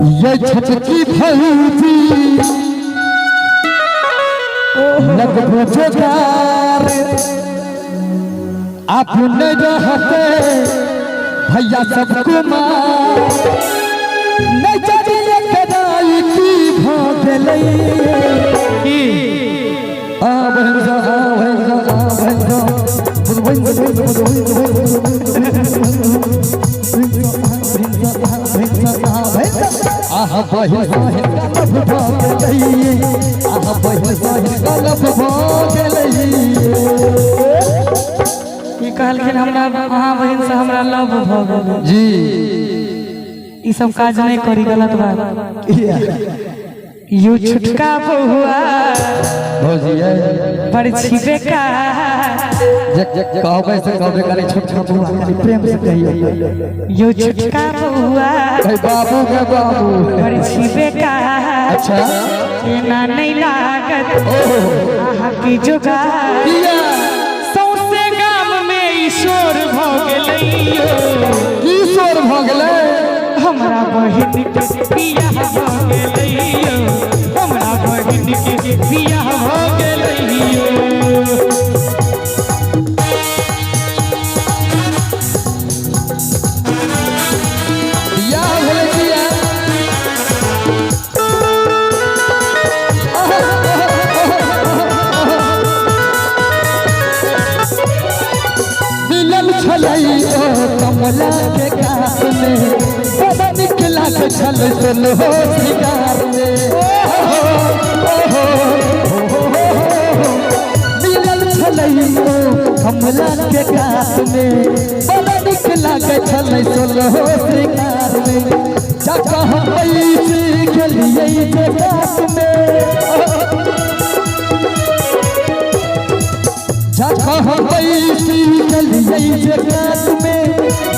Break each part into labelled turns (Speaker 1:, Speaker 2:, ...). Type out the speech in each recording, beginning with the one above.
Speaker 1: ये छोटकी भौजी लगभग जोगार अपने रहते भैया सब कुमार नहीं जानिए कराई की भ गेलै।
Speaker 2: की?
Speaker 1: आ बहन सा, आ बहन सा, आ बहन सा, बहन सा, आहा बहिन साहिब गलब भ गेलै, आहा बहिन साहिब गलब भ गेलै।
Speaker 2: ई कहलखिन हमरा अहाँ बहिन से हमरा लव भऽ गेल।
Speaker 1: जी।
Speaker 2: ई सब काज नहि करी, गलत बात। यो छुटका बहुआ
Speaker 1: भौजी ये
Speaker 2: बड़ छी बेकार।
Speaker 1: जे कहबै से कहबै, कनि छोट छोट बौआ, कनि प्रेम से कहियौ।
Speaker 2: यो छुटका बहुआ
Speaker 1: हे बाबू के बाबू
Speaker 2: बड़ छी बेकार।
Speaker 1: अच्छा।
Speaker 2: एना नहि लागत
Speaker 1: ओहो।
Speaker 2: अहाँ की जोगार।
Speaker 1: किया?
Speaker 2: सौंसे गाम में ई शोर भऽ गेलै यो।
Speaker 1: की शोर भऽ गेलै?
Speaker 2: हमरा बहिन के बियाह भऽ गेलै यो। हमरा बहिन के बियाह भऽ गेलै यो।
Speaker 1: बियाह भेलै किया? मिलल छलै ओ कमला के गाछ में, बड़ा नीक लागै छल सोलहो श्रृंगार में। ओहो, ओहो, ओहो, ओहो। मिलल छलै ओ कमला के गाछ में, बड़ा नीक लागै छल सोलहो श्रृंगार में। जका हम बैस गेलियै जे गाछ में, जखन हम बैसी गेलियै जे कात में,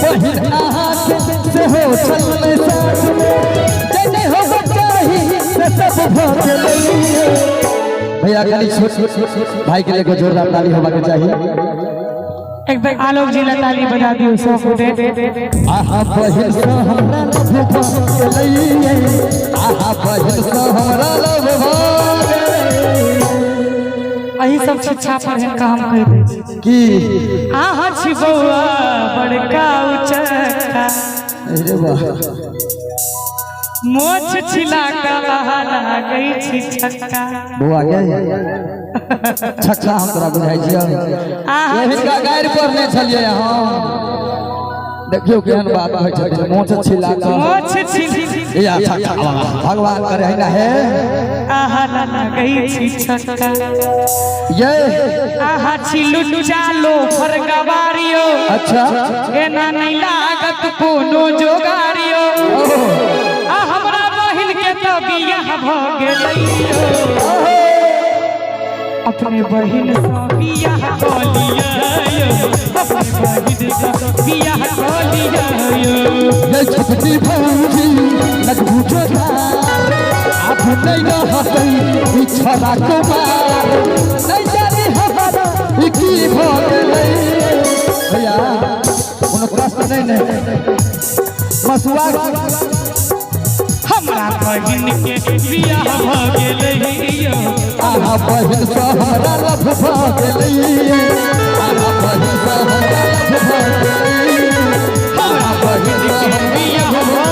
Speaker 1: बहिन अहाँके सेहो छल साथ में। जे नहि होबक चाही से सब भऽ गेलै। भैया, कनि छोट भाई के लिए जोरदार ताली होबाक चाही।
Speaker 2: एक बेर आलोक जी ला ताली बजा दियौ सब गोटे।
Speaker 1: आहा बहिन सँ हमरा लव भऽ गेलै, आहा बहिन सँ हमरा लव भऽ गेलै।
Speaker 2: एही सब शिक्षा पर हिनका हम कहि दै छी।
Speaker 1: की?
Speaker 2: अहाँ छी बौआ बड़का उचक्का।
Speaker 1: अरे वाह!
Speaker 2: मोछ छिला कऽ अहाँ लागै छी छक्का।
Speaker 1: बौआ गे, छक्का हम तोरा बुझाइ छियौ।
Speaker 2: अहाँ
Speaker 1: हिनका गारि पढ़ने छलियै हम, देखियौ केहन बात कहै छथिन, मोछ छिला कऽ
Speaker 2: मोछ छिल
Speaker 1: या छक्का। भगवान करे है ना हे।
Speaker 2: अहाँ लागै छी छक्का।
Speaker 1: ये
Speaker 2: अहाँ छी लुच्चा लोफर गवारियो।
Speaker 1: अच्छा।
Speaker 2: एना नहि लागत कोनो जोगारियो।
Speaker 1: ओहो।
Speaker 2: आ हमरा बहिन के तऽ बियाह भऽ गेलै। अपने बहिन सँ बियाह कऽ लिअ यौ। अपने बहिन सँ बियाह कऽ लिअ यौ।
Speaker 1: ये छोटकी भौजी लगबू जोगार, आब नहीं रहतै ई छोरा कुमार। नहीं जानी हमारा ई की भऽ गेलै। भैया, कोनो कष्ट नहीं ने मसुआ?
Speaker 2: हमरा बहिन के बियाह भऽ गेलै यौ।
Speaker 1: आहा बहिन सँ हमरा लव भऽ गेलै, आहा बहिन सँ हमरा लव भऽ गेलै।
Speaker 2: हमरा बहिन के बियाह भऽ